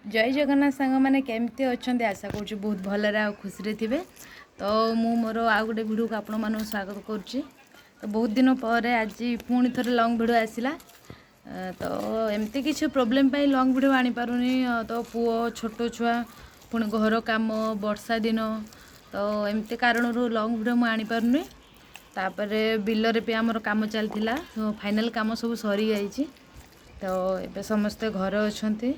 ଜୟ ଜଗନ୍ନାଥ ସାଙ୍ଗମାନେ, କେମିତି ଅଛନ୍ତି? ଆଶା କରୁଛି ବହୁତ ଭଲରେ ଆଉ ଖୁସିରେ ଥିବେ। ତ ମୁଁ ମୋର ଆଉ ଗୋଟେ ଭିଡ଼ିଓକୁ ଆପଣମାନଙ୍କୁ ସ୍ୱାଗତ କରୁଛି। ତ ବହୁତ ଦିନ ପରେ ଆଜି ପୁଣି ଥରେ ଲଙ୍ଗ୍ ଭିଡ଼ିଓ ଆସିଲା। ତ ଏମିତି କିଛି ପ୍ରୋବ୍ଲେମ୍ ପାଇଁ ଲଙ୍ଗ୍ ଭିଡ଼ିଓ ଆଣିପାରୁନି। ତ ପୁଅ ଛୋଟ ଛୁଆ, ପୁଣି ଘର କାମ, ବର୍ଷା ଦିନ, ତ ଏମିତି କାରଣରୁ ଲଙ୍ଗ୍ ଭିଡ଼ିଓ ମୁଁ ଆଣିପାରୁନି। ତାପରେ ବିଲରେ ବି ଆମର କାମ ଚାଲିଥିଲା, ଫାଇନାଲ୍ କାମ ସବୁ ସରିଯାଇଛି। ତ ଏବେ ସମସ୍ତେ ଘରେ ଅଛନ୍ତି।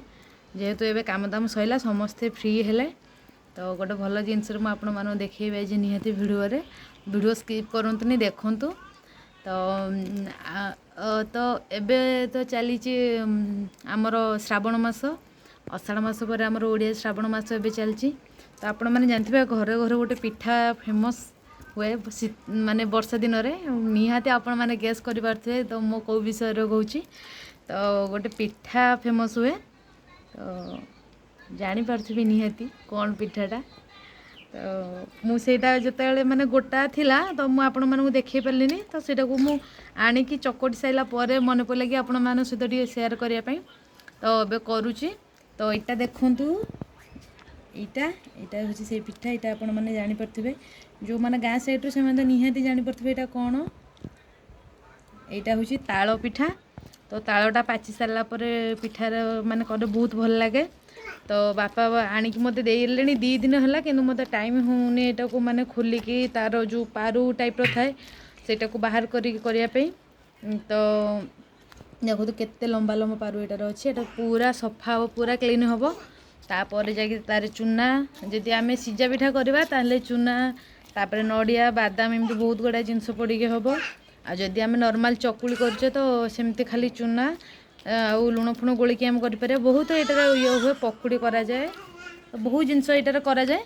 ଯେହେତୁ ଏବେ କାମ ଦାମ ସରିଲା, ସମସ୍ତେ ଫ୍ରି ହେଲେ, ତ ଗୋଟେ ଭଲ ଜିନିଷରେ ମୁଁ ଆପଣମାନଙ୍କୁ ଦେଖେଇବି ଆଜି ନିହାତି ଭିଡ଼ିଓରେ। ଭିଡ଼ିଓ ସ୍କିପ୍ କରନ୍ତୁନି, ଦେଖନ୍ତୁ। ତ ତ ଏବେ ତ ଚାଲିଛି ଆମର ଶ୍ରାବଣ ମାସ। ଅଷାଢ଼ ମାସ ପରେ ଆମର ଓଡ଼ିଆ ଶ୍ରାବଣ ମାସ ଏବେ ଚାଲିଛି। ତ ଆପଣମାନେ ଜାଣିଥିବେ, ଘରେ ଘରେ ଗୋଟେ ପିଠା ଫେମସ୍ ହୁଏ ମାନେ ବର୍ଷା ଦିନରେ। ନିହାତି ଆପଣମାନେ ଗେସ୍ କରିପାରୁଥିବେ ତ ମୁଁ କେଉଁ ବିଷୟରେ କହୁଛି। ତ ଗୋଟେ ପିଠା ଫେମସ୍ ହୁଏ, ତ ଜାଣିପାରୁଥିବେ ନିହାତି କ'ଣ ପିଠାଟା। ତ ମୁଁ ସେଇଟା ଯେତେବେଳେ ମାନେ ଗୋଟା ଥିଲା, ତ ମୁଁ ଆପଣମାନଙ୍କୁ ଦେଖାଇ ପାରିଲିନି। ତ ସେଇଟାକୁ ମୁଁ ଆଣିକି ଚକଟି ସାରିଲା ପରେ ମନେ ପଡ଼ିଲା କି ଆପଣମାନଙ୍କ ସହିତ ଟିକେ ସେୟାର କରିବା ପାଇଁ। ତ ଏବେ କରୁଛି। ତ ଏଇଟା ଦେଖନ୍ତୁ, ଏଇଟା ହେଉଛି ସେଇ ପିଠା। ଏଇଟା ଆପଣମାନେ ଜାଣିପାରୁଥିବେ, ଯେଉଁମାନେ ଗାଁ ସାଇଡ଼୍ରୁ ସେମାନେ ତ ନିହାତି ଜାଣିପାରୁଥିବେ ଏଇଟା କ'ଣ। ଏଇଟା ହେଉଛି ତାଳ ପିଠା। ତ ତାଳଟା ପାଚି ସାରିଲା ପରେ ପିଠାର ମାନେ କଲେ ବହୁତ ଭଲ ଲାଗେ। ତ ବାପା ଆଣିକି ମୋତେ ଦେଇଦେଲେଣି 2 ଦିନ ହେଲା, କିନ୍ତୁ ମୋତେ ଟାଇମ୍ ହେଉନି ଏଇଟାକୁ ମାନେ ଖୋଲିକି ତା'ର ଯେଉଁ ପାରୁ ଟାଇପ୍ର ଥାଏ ସେଇଟାକୁ ବାହାର କରିକି କରିବା ପାଇଁ। ତ ଦେଖନ୍ତୁ କେତେ ଲମ୍ବା ଲମ୍ବା ପାରୁ ଏଇଟାର ଅଛି। ଏଇଟା ପୁରା ସଫା ହେବ, ପୁରା କ୍ଲିନ୍ ହେବ, ତାପରେ ଯାଇକି ତାର ଚୁନା, ଯଦି ଆମେ ସିଝା ପିଠା କରିବା ତାହେଲେ ଚୁନା, ତାପରେ ନଡ଼ିଆ, ବାଦାମ, ଏମିତି ବହୁତ ଗୁଡ଼ାଏ ଜିନିଷ ପଡ଼ିକି ହେବ। ଆଉ ଯଦି ଆମେ ନର୍ମାଲ୍ ଚକୁଳି କରୁଛେ, ତ ସେମିତି ଖାଲି ଚୁନା ଆଉ ଲୁଣ ଫୁଣ ଗୋଳିକି ଆମେ କରିପାରିବା। ବହୁତ ଏଇଟାର ଇଏ ହୁଏ, ପକୁଡ଼ି କରାଯାଏ, ବହୁତ ଜିନିଷ ଏଇଟାର କରାଯାଏ।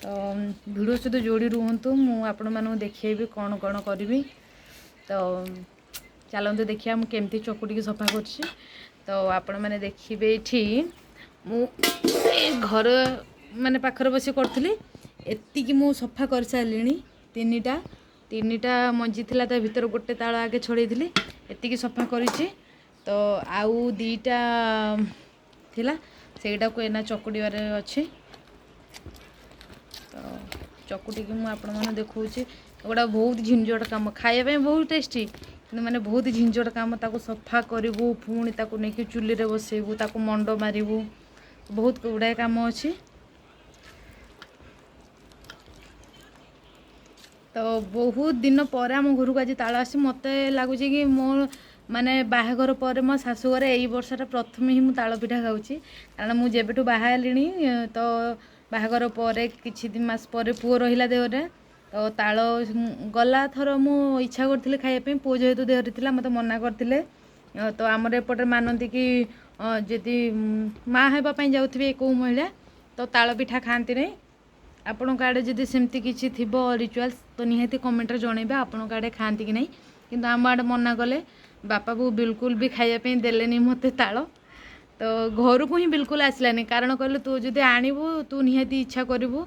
ତ ଭିଡ଼ିଓ ସହିତ ଯୋଡ଼ି ରୁହନ୍ତୁ, ମୁଁ ଆପଣମାନଙ୍କୁ ଦେଖେଇବି କ'ଣ କ'ଣ କରିବି। ତ ଚାଲନ୍ତୁ ଦେଖିବା ମୁଁ କେମିତି ଚକୁଡ଼ିକି ସଫା କରୁଛି। ତ ଆପଣମାନେ ଦେଖିବେ, ଏଇଠି ମୁଁ ଏ ଘର ମାନେ ପାଖରେ ବସି କରୁଥିଲି। ଏତିକି ମୁଁ ସଫା କରିସାରିଲିଣି। ତିନିଟା ମଞ୍ଜି ଥିଲା ତା ଭିତରେ, ଗୋଟେ ତାଳ ଆଗେ ଛଡ଼େଇଥିଲି। ଏତିକି ସଫା କରିଛି। ତ ଆଉ 2ଟା ଥିଲା, ସେଇଟାକୁ ଏଇନା ଚକୁଡ଼ିବାରେ ଅଛି। ତ ଚକୁଟିକି ମୁଁ ଆପଣମାନଙ୍କୁ ଦେଖାଉଛି। ଏଗୁଡ଼ା ବହୁତ ଝିଞ୍ଝଟ କାମ, ଖାଇବା ପାଇଁ ବହୁତ ଟେଷ୍ଟି, କିନ୍ତୁ ମାନେ ବହୁତ ଝିଞ୍ଝଟ କାମ। ତାକୁ ସଫା କରିବୁ, ପୁଣି ତାକୁ ନେଇକି ଚୁଲିରେ ବସେଇବୁ, ତାକୁ ମଣ୍ଡ ମାରିବୁ, ବହୁତ ଗୁଡ଼ାଏ କାମ ଅଛି। ତ ବହୁତ ଦିନ ପରେ ଆମ ଘରକୁ ଆଜି ତାଳ ଆସି, ମୋତେ ଲାଗୁଛି କି ମୋ ମାନେ ବାହାଘର ପରେ ମୋ ଶାଶୁଘରେ ଏଇ ବର୍ଷଟା ପ୍ରଥମେ ହିଁ ମୁଁ ତାଳ ପିଠା ଖାଉଛି। କାରଣ ମୁଁ ଯେବେଠୁ ବାହା ହେଲିଣି, ତ ବାହାଘର ପରେ କିଛି ମାସ ପରେ ପୁଅ ରହିଲା ଦେହରେ, ତ ତାଳ ଗଲା ଥର ମୁଁ ଇଚ୍ଛା କରିଥିଲି ଖାଇବା ପାଇଁ, ପୁଅ ଯେହେତୁ ଦେହରେ ଥିଲା ମୋତେ ମନା କରିଥିଲେ। ତ ଆମର ଏପଟେ ମାନନ୍ତି କି ଯଦି ମା ହେବା ପାଇଁ ଯାଉଥିବେ କେଉଁ ମହିଳା, ତ ତାଳ ପିଠା ଖାଆନ୍ତି ନାହିଁ। ଆପଣଙ୍କ ଆଡ଼େ ଯଦି ସେମିତି କିଛି ଥିବ ରିଚୁଆଲ୍ସ, ତ ନିହାତି କମେଣ୍ଟରେ ଜଣେଇବେ ଆପଣଙ୍କ ଆଡ଼େ ଖାଆନ୍ତି କି ନାହିଁ। କିନ୍ତୁ ଆମ ଆଡ଼େ ମନା କଲେ, ବାପା ବୋଉ ବିଲକୁଲ ବି ଖାଇବା ପାଇଁ ଦେଲେନି ମୋତେ ତାଳ। ତ ଘରକୁ ହିଁ ବିଲକୁଲ ଆସିଲାନି, କାରଣ କହିଲେ ତୁ ଯଦି ଆଣିବୁ ତୁ ନିହାତି ଇଚ୍ଛା କରିବୁ,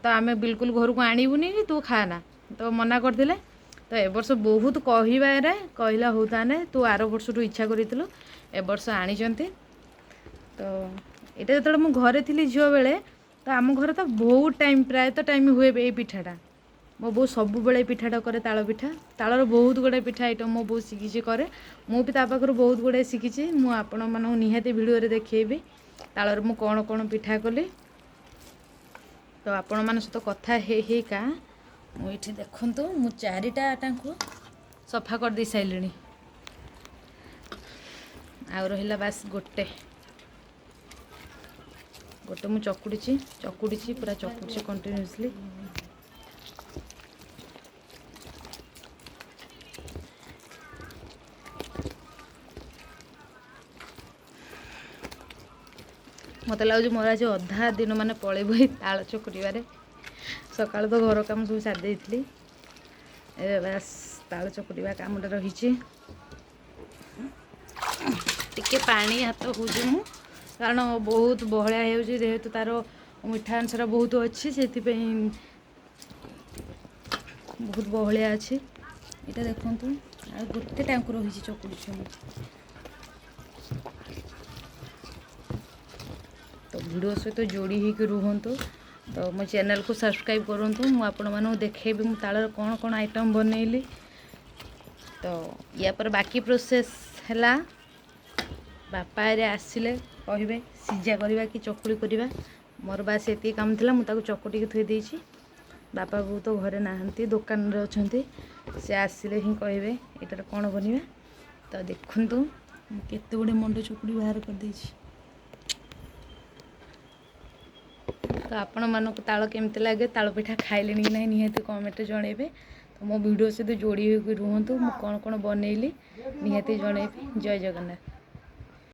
ତ ଆମେ ବିଲକୁଲ ଘରକୁ ଆଣିବୁନି କି ତୁ ଖାଆନା। ତ ମନା କରିଥିଲେ। ତ ଏ ବର୍ଷ ବହୁତ କହିବାରେ କହିଲା, ହଉ ତାହେଲେ ତୁ ଆର ବର୍ଷଠୁ ଇଚ୍ଛା କରିଥିଲୁ, ଏ ବର୍ଷ ଆଣିଛନ୍ତି। ତ ଏଇଟା ଯେତେବେଳେ ମୁଁ ଘରେ ଥିଲି ଝିଅ ବେଳେ, ତ ଆମ ଘରେ ତ ବହୁତ ଟାଇମ୍, ପ୍ରାୟତଃ ଟାଇମ୍ ହୁଏ ଏଇ ପିଠାଟା। ମୋ ବୋଉ ସବୁବେଳେ ଏଇ ପିଠାଟା କରେ, ତାଳ ପିଠା। ତାଳର ବହୁତ ଗୁଡ଼ାଏ ପିଠା ଆଇଟମ୍ ମୋ ବୋଉ ଶିଖିଛି କରେ, ମୁଁ ବି ତା ପାଖରୁ ବହୁତ ଗୁଡ଼ାଏ ଶିଖିଛି। ମୁଁ ଆପଣମାନଙ୍କୁ ନିହାତି ଭିଡ଼ିଓରେ ଦେଖେଇବି ତାଳରେ ମୁଁ କ'ଣ କ'ଣ ପିଠା କଲି। ତ ଆପଣମାନଙ୍କ ସହିତ କଥା ହେଇ ହେଇକା ମୁଁ ଏଇଠି ଦେଖନ୍ତୁ, ମୁଁ 4ଟା ତାଙ୍କୁ ସଫା କରିଦେଇ ସାରିଲିଣି। ଆଉ ରହିଲା ବାସ୍ ଗୋଟେ। ମୁଁ ଚକୁଡ଼ିଛି, ଚକୁଡ଼ିଛି, ପୁରା ଚକୁଡ଼ିଛି କଣ୍ଟିନ୍ୟୁଅସଲି। ମୋତେ ଲାଗୁଛି ମୋର ଆଜି ଅଧା ଦିନ ମାନେ ପଳେଇବ ଏଇ ତାଳ ଚକୁଡ଼ିବାରେ। ସକାଳୁ ତ ଘର କାମ ସବୁ ସାରି ଦେଇଥିଲି, ଏବେ ବାସ୍ ତାଳ ଚକୁଡ଼ିବା କାମଟା ରହିଛି। ଟିକେ ପାଣି ହାତ ହେଉଛି ମୁଁ, କାରଣ ବହୁତ ବହଳିଆ ହେଇଯାଉଛି, ଯେହେତୁ ତା'ର ମିଠା ଅଂଶଟା ବହୁତ ଅଛି, ସେଥିପାଇଁ ବହୁତ ବହଳିଆ ଅଛି। ଏଇଟା ଦେଖନ୍ତୁ, ଆଉ ଗୋଟେ ଟାଙ୍କୁ ରହିଛି, ଚକୁଡ଼ୁଛି ମୁଁ। ଭିଡ଼ିଓ ସହିତ ଯୋଡ଼ି ହେଇକି ରୁହନ୍ତୁ। ତ ମୋ ଚ୍ୟାନେଲକୁ ସବସ୍କ୍ରାଇବ୍ କରନ୍ତୁ। ମୁଁ ଆପଣମାନଙ୍କୁ ଦେଖେଇବି ମୁଁ ତାଳରେ କ'ଣ କ'ଣ ଆଇଟମ୍ ବନେଇଲି। ତ ୟା ପରେ ବାକି ପ୍ରୋସେସ୍ ହେଲା, ବାପା ଏରେ ଆସିଲେ କହିବେ ସିଝା କରିବା କି ଚକୁଳି କରିବା। ମୋର ବାସ୍ ଏତିକି କାମ ଥିଲା, ମୁଁ ତାକୁ ଚକୁଟିକି ଥୋଇ ଦେଇଛି। ବାପା ବୋଉ ତ ଘରେ ନାହାନ୍ତି, ଦୋକାନରେ ଅଛନ୍ତି। ସେ ଆସିଲେ ହିଁ କହିବେ ଏଇଟାରେ କ'ଣ ବନିବା। ତ ଦେଖନ୍ତୁ, ମୁଁ କେତେ ଗୁଡ଼ିଏ ମଣ୍ଡ ଚକୁଡ଼ି ବାହାର କରିଦେଇଛି। ତ ଆପଣମାନଙ୍କୁ ତାଳ କେମିତି ଲାଗେ, ତାଳ ପିଠା ଖାଇଲେଣି କି ନାହିଁ, ନିହାତି କମେଣ୍ଟରେ ଜଣାଇବେ। ତ ମୋ ଭିଡ଼ିଓ ସହିତ ଯୋଡ଼ି ହୋଇକି ରୁହନ୍ତୁ। ମୁଁ କ'ଣ କ'ଣ ବନେଇଲି ନିହାତି ଜଣାଇବି। ଜୟ ଜଗନ୍ନାଥ।